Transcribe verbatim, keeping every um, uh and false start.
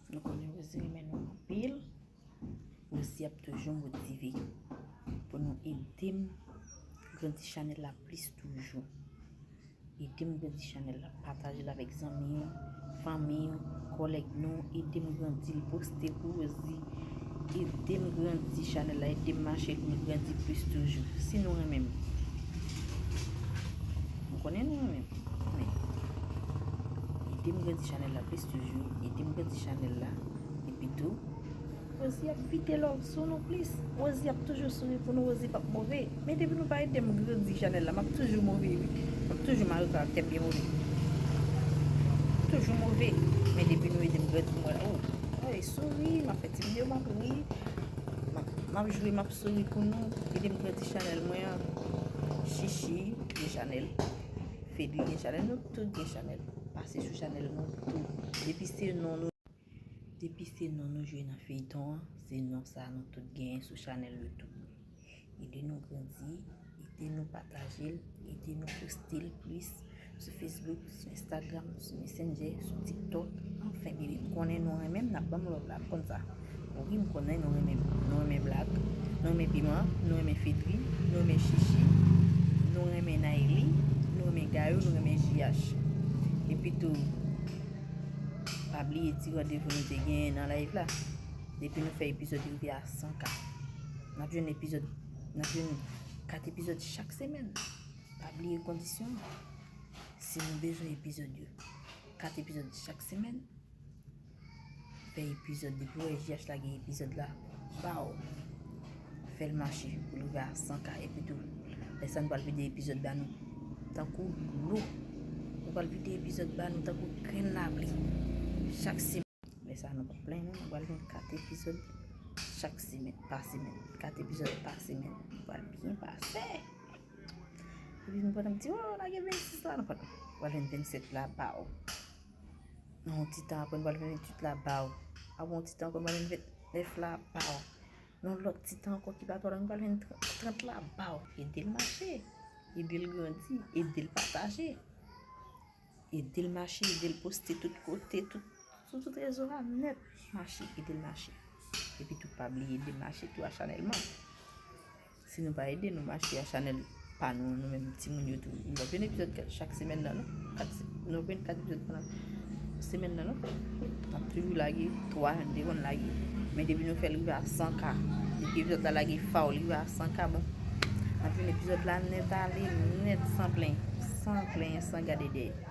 Nou konnen Rosie renmen nou anpil. Rosie ap toujou motive pou nou ede m grandi chanèl la plis toujou. Ede m grandi chanèl la. Pataje l avèk zanmi w, fanmi w, kòlèg nou. Ede m grandi l. Poste pou Rosie. Ede m grandi chanèl la. Ede m mache pou l grandi plis toujou. Si nou renmen m, m konnen nou renmen m. Men, ede m grandi chanèl la plis toujou. Ede m grandi chanèl la. Epi tou, Rosie ap vide love sou nou plis. Rosie ap toujou souri pou nou. Rosie p ap move. Men depi nou pa ede m grandi chanèl la, m ap toujou move, wi. M ap toujou mare karaktè m byen move. Toujou move. Men depi nou ede m grandi, m wè, oh, ay, souri, m ap fè ti videyo, m ap ri. M ap, m ap jwe, m ap souri pou nou. Ede m grandi chanèl mwen an. Chichi gen chanèl. Fedri gen chanèl. Nou tout gen chanèl. Pase sou chanèl nou tout. Depi se non nou Depi se non nou jwe nan feyton an, se non sa nou tout genyen sou chanèl YouTube. Ede nou grandi, ede nou pataje l, ede nou poste l plis sou Facebook, sou Instagram, sou Messenger, sou TikTok. Anfen, baby, m konnen nou renmen m, n ap ban m love la, m konn sa. Wi, m konnen nou renmen m. Nou renmen blag, nou renmen piman, nou renmen Fedri, nou renmen Chichi, nou renmen Nayli, nou renmen Gayou, nou renmen J H. Epi tou, pa bliye ti randevou nou te genyen nan live la. Depi nou fè epizòd rive a san K, n ap jwenn epizòd, n ap jwenn kat epizòd chak semèn. Pa bliye kondisyon an. Si nou bezwen epizòd yo, kat epizòd chak semèn. Fè epizòd, depi w wè J H lage epizòd la, baw. Fè l mache pou l rive a san K. Epi tou, lè sa nou pral vide epizòd ba nou tankou dlo. Nou pral vide epizòd ba nou tankou grenn lapli. Chak semèn. Lè sa nou p ap plenyen, nou pral jwenn kat epizòd chak semèn, pa semèn. Kat epizòd pa semèn. Nou pral byen pase. Epi nou pa t ap di, oh, lage vennsis la, nou pa t ap. Pral jwenn vennsèt la, baw. Nan yon ti tan apre, nou pral jwenn venntuit la, baw. Apre yon ti tan ankò, nou pral jwenn ventnèf la, baw. Nan yon lòt ti tan ankò ki pa twò lwen, nou pral jwenn trant la, baw. Ede l mache, ede l grandi, ede l pataje. Ede l mache, ede l poste tout kote, tout, sou tout rezo a nèt. Mache, ede l mache. Epi tou, pa bliye ede l mache tou a chanèl mwen. Si nou pa ede nou mache a chanèl pa nou, nou menm timoun yo tou. Nou p ap jwenn epizòd chak semèn nan, non. Kat se-, nou p ap jwenn kat epizòd pandan semèn nan, non. N ap toujou lage twa, nou te konn lage. Men depi nou fè l rive a san K, depi epizòd la lage faw, li rive a san K, bon. N ap jwenn epizòd la nèt ale, nèt, san plenyen, san plenyen, san gade dèyè.